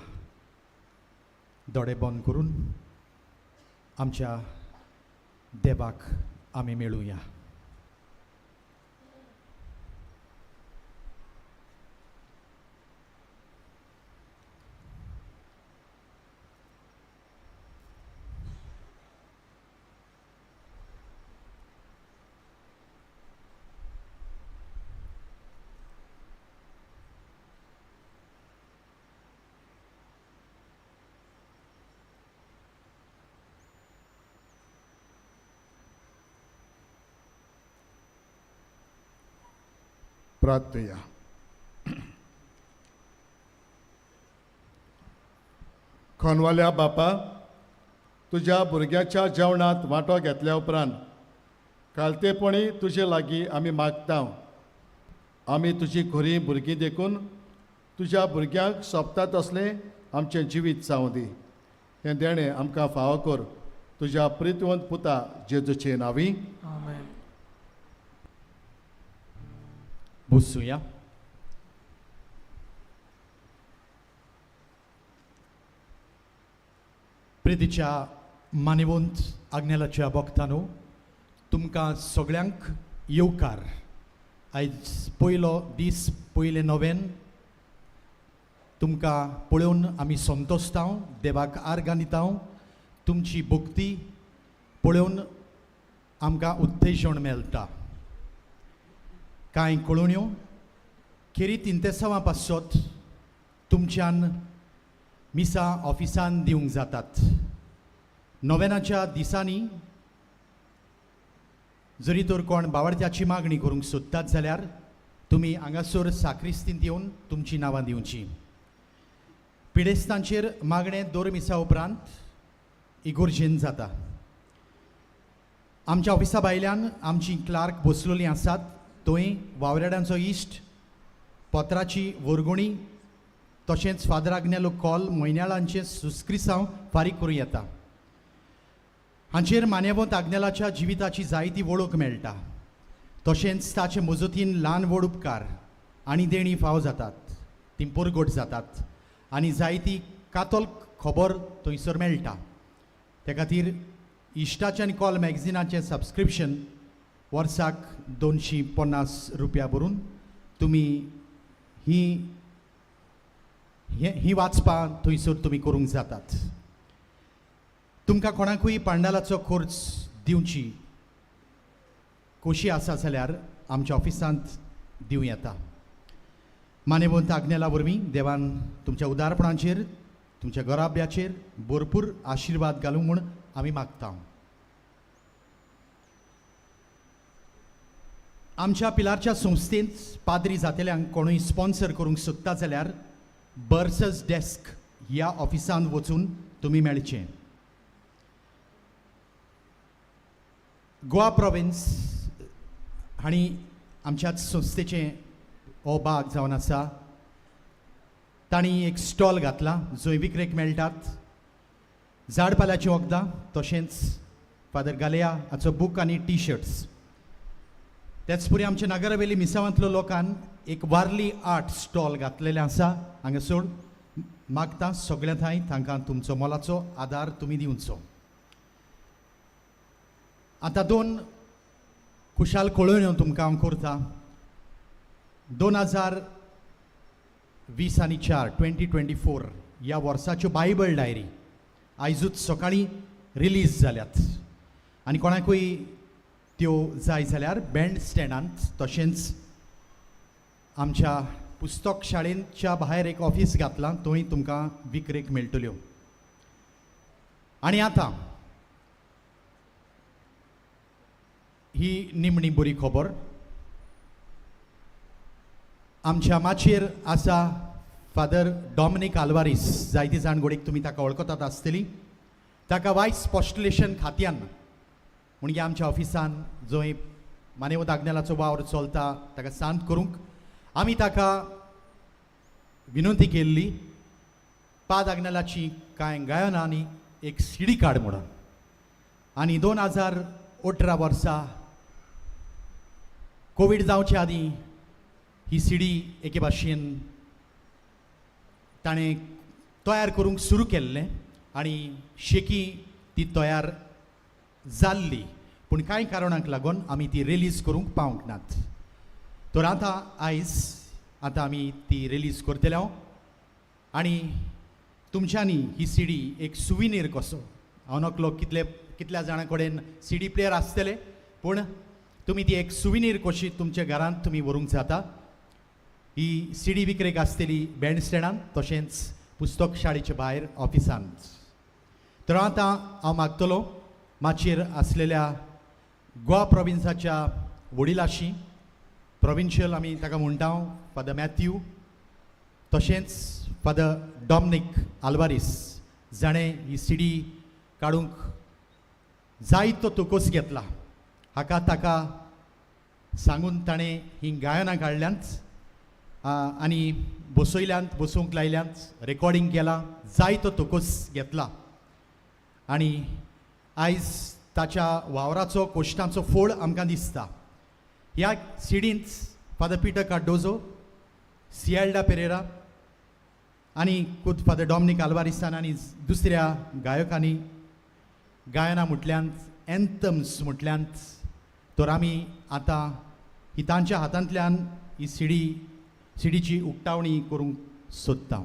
दोळे बंद करून आमच्या देवाक आमी मेळुया. प्रार्थया. खनवाल्या बापा, तुज्या भुरग्याच्या जेवणांत वांटो घेतल्या उपरांत खालतेपणी तुजे लागीं आमी मागता. आमी तुजी खरी भुरगीं देखून तुज्या भुरग्यांक सोंपता तसलें आमचें जिवीत जावं दी. हें देणें आमकां फावो कर तुज्या प्रितवंत पुता जेजूचे नांवी. आमेन. बसुया. प्रितीच्या मानेवंत आग्नेलाच्या भक्तानो, तुमकां सगळ्यांक येवकार. आयज पयलो दीस, पयलें नोवेन. तुमकां पळोवन आमी संतोशतांव, देवाक आर्गां दितांव. तुमची भक्ती पळोवन आमकां उत्तेजन मेळटा. कांय कळोवण्यो खेरीत इंतेसांवां पासत तुमच्यान मिसां ऑफिसान दिवंक जातात. नोवेनाच्या दिसांनी जरी तर कोण बावडत्याची मागणी करूंक सोदतात जाल्यार तुमी हांगासर साक्रिस्तींत येवन तुमचीं नांवां दिवचीं. पिडेस्तांचेर मागणें दर मिसा उपरांत इगोर्जेन जाता. आमच्या ऑफिसा भायल्यान आमची क्लार्क बसलेलीं आसात. थंय वावराड्यांचो इश्ट, पत्राची वर्गणी, तशेंच फादर आग्नेलो कॉल म्हयन्याळांचें सुस्क्रिसांव फारीक करूं येता. हांचेर मान्यवंत आग्नेलाच्या जिविताची जायती वळख मेळटा. तशेंच ताचे मजतीन ल्हान व्हड उपकार आनी देणी फाव जातात, तीं परगट जातात आनी जायती कातोल खबर थंयसर मेळटा. ते खातीर इश्टाचें आनी कॉल मॅगझिनाचें सबस्क्रिप्शन वर्साक 250 रुपया भरून तुमी ही ही वाचपां थंयसर तुमी करूंक जातात. तुमकां कोणाकूय पांडालाचो खर्च दिवची खोशी आसा जाल्यार आमच्या ऑफिसांत दिवं येता. मानेवंत आग्नेला वरवीं देवान तुमच्या उदारपणाचेर, तुमच्या घराब्याचेर भरपूर आशिर्वाद घालूं म्हूण आमी मागता. आमच्या पिलारच्या संस्थेंत पाद्री जातेल्यांक कोणूय स्पॉन्सर करूंक सोदता जाल्यार बर्सस डेस्क ह्या ऑफिसांत वचून तुमी मेळचें. गोवा प्रोविन्स हांणी आमच्याच संस्थेचें हो भाग जावन आसा. तांणी एक स्टॉल घातला जंय विक्रेक मेळटात झाडपाल्याचीं वखदां, तशेंच फादर गालिया हाचो बूक आनी टी शर्ट्स. तेच पुरी आमच्या नागरावेली मिसावांतलो लोकान एक वारली आर्ट स्टॉल घातलेलें आसा. हांगासर मागता सगळ्या थंय तांकां तुमचो मोलाचो आदार तुमी दिवचो. आतां दोन खुशाल कळोवण्यो तुमकां हांव करता. 2024 2024 ह्या वर्साच्यो बायबल डायरी आयजूच सकाळीं रिलीज जाल्यात आनी कोणाकूय त्यो जाय जाल्यार बँड स्टँडांत तशेंच आमच्या पुस्तक शाळेच्या भायर एक ऑफीस घातलां, थंय तुमकां विक्रेक मेळटल्यो. आनी आतां ही निमणी बरी खबर. आमच्या माचयेर आसा फादर डॉमिनीक आल्वारीस. जायती जाण घोडयेक तुमी ताका वळखतात आसतली. ताका वायस पॉस्टुलेशन खात्यान म्हणजे आमच्या ऑफिसान जंय मानेवत आग्नेलाचो वावर चलता ताका शांत करूंक आमी ताका विनंती केल्ली पाद आग्नेलाची कांय गायनां आनी एक सीडी काड म्हणून. आनी 2018 वर्सा कोवीड जावचे आदीं ही सीडी एके भाशेन ताणें तयार करूंक सुरू केल्लें आनी शेकी ती तयार जाल्ली, पूण कांय कारणांक लागून आमी ती रिलीज करूंक पावंक नात. तर आतां आयज आतां आमी ती रिलीज करतले आनी तुमच्यांनी ही सीडी एक सुविनीर कसो, हांव नकलो कितले कितल्या जाणां कडेन सीडी प्लेयर आसतले, पूण तुमी ती एक सुविनीर कशी तुमच्या घरांत तुमी व्हरूंक जाता. ही सीडी विक्रेक आसतली बँड स्टँडांत तशेंच पुस्तक शाळेच्या भायर ऑफिसांत. तर आतां हांव मागतलो माचयेर आसलेल्या गोवा प्रोविन्साच्या वडिलाशी, प्रोविन्शियल आमी ताका म्हणटा, फादर मॅथ्यू, तशेंच फादर डॉमनीक आल्वारीस जाणें ही सीडी काडूंक जायतो तोकोस घेतला. हाका ताका सांगून ताणें हीं गायनां काडल्यांत आनी बसयल्यांत, बसोवंक लायल्यांत, रेकॉर्डिंग केलां, जायतो तोकोस घेतला आनी आयज ताच्या वावराचो कोश्टांचो फोळ आमकां दिसता. ह्या सिडींत फादर पिटर कार्डोजो, सियाल्डा पेरेरा आनी खुद फादर डॉमनीक आल्वारिसान आनी दुसऱ्या गायकांनी गायनां म्हटल्यांत, एन्थम्स म्हटल्यांत. तर आमी आतां ही तांच्या हातांतल्यान ही सिडीची उक्तावणी करूंक सोदता.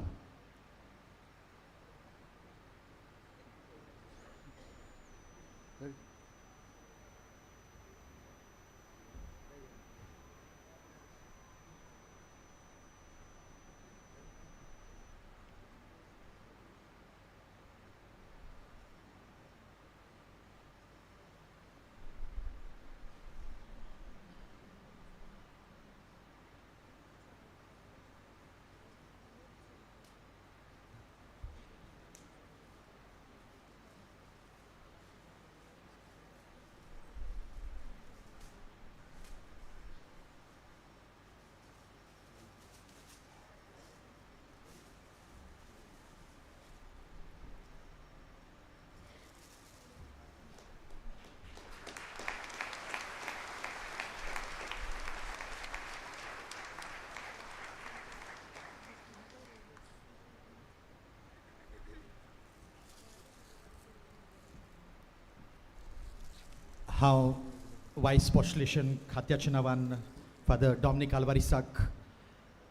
हांव वायस पॉश्युलेशन खात्याच्या नांवान फादर डॉमनीक आल्वारिसाक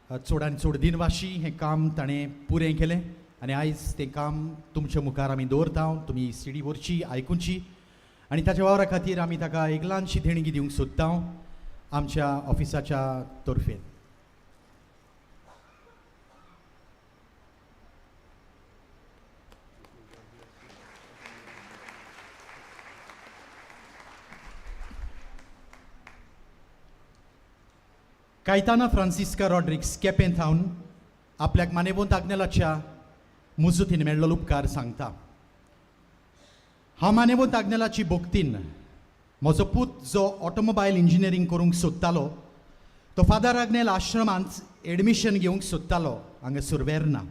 चड आनी चड दिनवाशी. हें काम ताणें पुरें केलें आनी आयज तें काम तुमच्या मुखार आमी दवरता. तुमी सिडी व्हरची, आयकुची आनी ताच्या वावरा खातीर आमी ताका एक ल्हानशी देणगी दिवंक सोदता आमच्या ऑफिसाच्या तर्फेन. कायताना फ्रांसिस्का रॉड्रिक्स केपें थावन आपल्याक मानेवंत आग्नेलाच्या मुजुतीन मेळ्ळो उपकार सांगता. हांव मानेवंत आग्नेलाची भक्तीन म्हजो पूत जो ऑटोमोबायल इंजिनियरींग करूंक सोदतालो तो फादर आग्नेल आश्रमांत एडमिशन घेवंक सोदतालो हांगा सुरवेरना.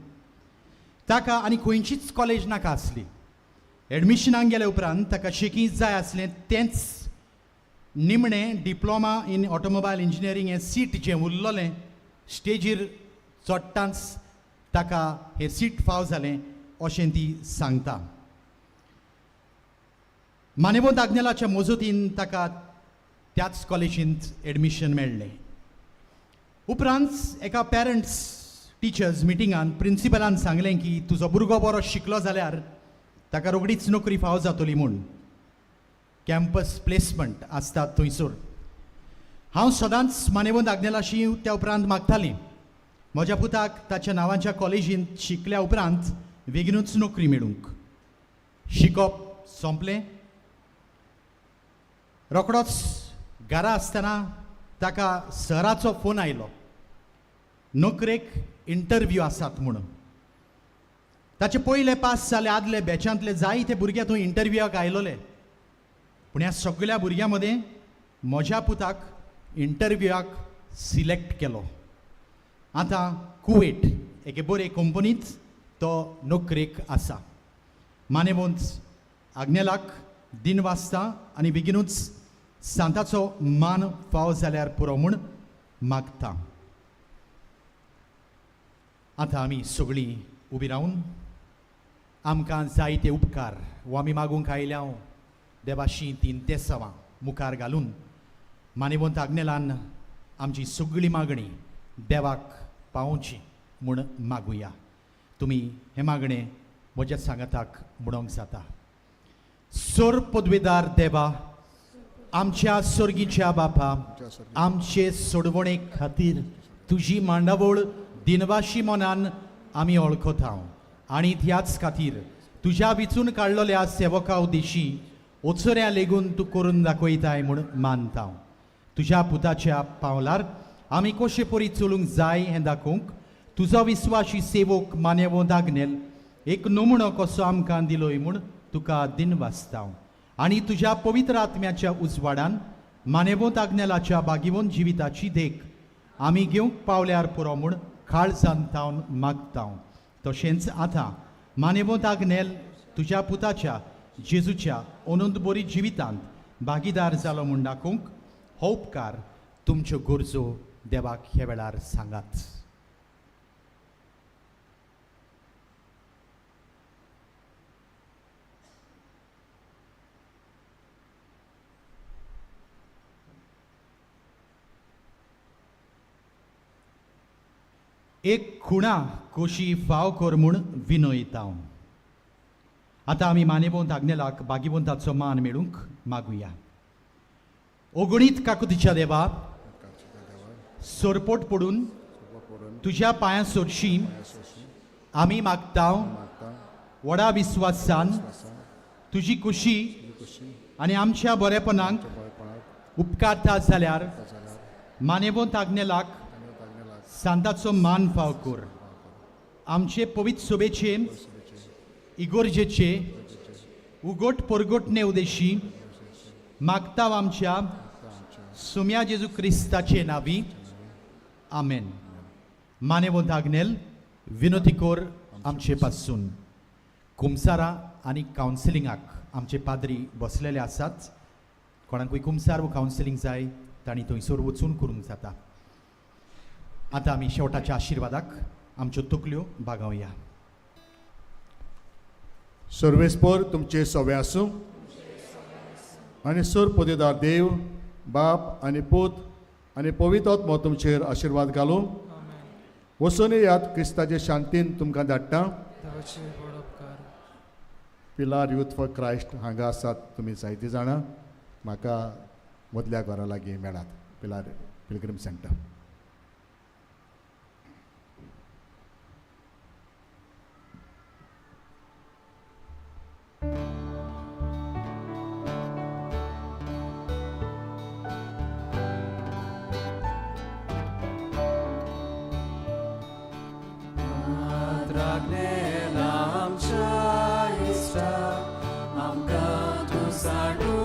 ताका आनी खंयचीच कॉलेज नाका आसली. एडमिशनाक गेले उपरांत ताका शेकी जाय आसलें तेंच निमणें डिप्लोमा इन ऑटोमोबायल इंजिनियरींग हें सीट जें उरलेलें स्टेजीर चडटांच ताका हें सीट फाव जालें अशें ती सांगता. मानेवंत आग्नेलाच्या मजतीन ताका त्याच कॉलेजींत एडमिशन मेळ्ळें. उपरांत एका पेरंट्स टिचर्स मिटिंगान प्रिंसिपलान सांगलें की तुजो भुरगो बरो शिकलो जाल्यार ताका रोखडीच नोकरी फाव जातली म्हूण. कॅम्पस प्लेसमंट आसता थंयसर. हांव सदांच मानेवंत आग्नेलाशी त्या उपरांत मागतालीं म्हज्या पुताक ताच्या नांवाच्या कॉलेजींत शिकल्या उपरांत बेगिनूच नोकरी मेळूंक. शिकप सोंपलें, रोखडोच घरा आसतना ताका सराचो फोन आयलो, नोकरेक इंटरव्यू आसात म्हणून. ताचे पयले पास जाले आदले बॅचांतले जायते भुरगे थंय इंटरव्यूआक आयलोले, पूण ह्या सगळ्या भुरग्यां मदें म्हज्या पुताक इंटरव्यूआक सिलेक्ट केलो. आतां कुवेट एके बरे कंपनीत तो नोकरेक आसा. मानेवंत आग्नेलाक दिन वाचता आनी बेगिनूच सांताचो मान फाव जाल्यार पुरो म्हूण मागता. आतां आमी सगळीं उबी रावन आमकां जायते उपकार वो आमी मागूंक आयल्या देवाशी तीन तेसांवां मुखार घालून मानेवंत आग्नेलान आमची सगळी मागणी देवाक पावोवची म्हूण मागुया. तुमी हें मागणें म्हज्या सांगाताक म्हणोंक जाता. सोर पदवेदार देवा, आमच्या सोर्गीच्या बापा, आमचे सोडवणे खातीर तुजी मांडावळ दिनवाशी मनान आमी वळखता आनी त्याच खातीर तुज्या विचून काडलेल्या सेवका उदेशी ओचोऱ्या लेगून तूं करून दाखयताय म्हूण मानता. तुज्या पुताच्या पावलार आमी कशे परी चलूंक जाय हें दाखोवंक तुजो विस्वाशी सेवक मानेवो दागनेल एक नमुणो कसो आमकां दिलोय म्हूण तुका दिनवासता आनी तुज्या पवित्र आत्म्याच्या उजवाडान मानेवंत आग्नेलाच्या बागिवंत जिविताची देख आमी घेवंक पावल्यार पुरो म्हूण काळजान तावन मागता. तशेंच आतां मानेवंत आग्नेल तुज्या पुताच्या जेजूच्या अनंत बरी जिवितांत भागीदार जालो म्हूण दाखोवंक हो उपकार तुमच्यो गरजो देवाक ह्या वेळार सांगात. एक खुणा कोशी फाव कर म्हूण विनयता. आतां आमी मानेवंत आग्नेलाक बागिवंताचो मान मेळूंक मागुया. ओगणीत काकुतीच्या देवा, सरपोट पडून तुज्या पांयां सोरशी आमी मागता व्हडा विस्वासान तुजी खुशी आनी आमच्या बरेपणाक उपकारता जाल्यार मानेवंत आग्नेलाक सांताचो मान फाव कर. आमचे पवित्र सोबेचे इगोर्जेचे उगोट परगोटणे उदेशी मागता आमच्या सुम्या जेजू क्रिस्ताचे नावी. आमेन. मानेवंत आग्नेल विनोती कोर आमचे पासून. कुमसारां आनी कावन्सिलिंगाक आमचे पाद्री बसलेले आसात. कोणाकूय कुमसार वो कावन्सिलींग जाय तांणी थंयसर वचून करूंक जाता. आतां आमी शेवटाच्या आशिर्वादाक आमच्यो तकल्यो बागावया. सर्वेस्पोर तुमचे सवे आसूं आनी सर पोदेदार देव बाप आनी पूत आनी पवित्र आत्मो तुमचेर आशिर्वाद घालूं. वचून येयात, क्रिस्ताचे शांतीन तुमकां धाडटा. पिलार यूथ फॉर क्रायस्ट हांगा आसात तुमी जायतीं जाणां. म्हाका मदल्या घरा लागीं मेळात, पिलार पिलग्रीम सेंटर. आमच्या इश्टा आमकां तूं सांडून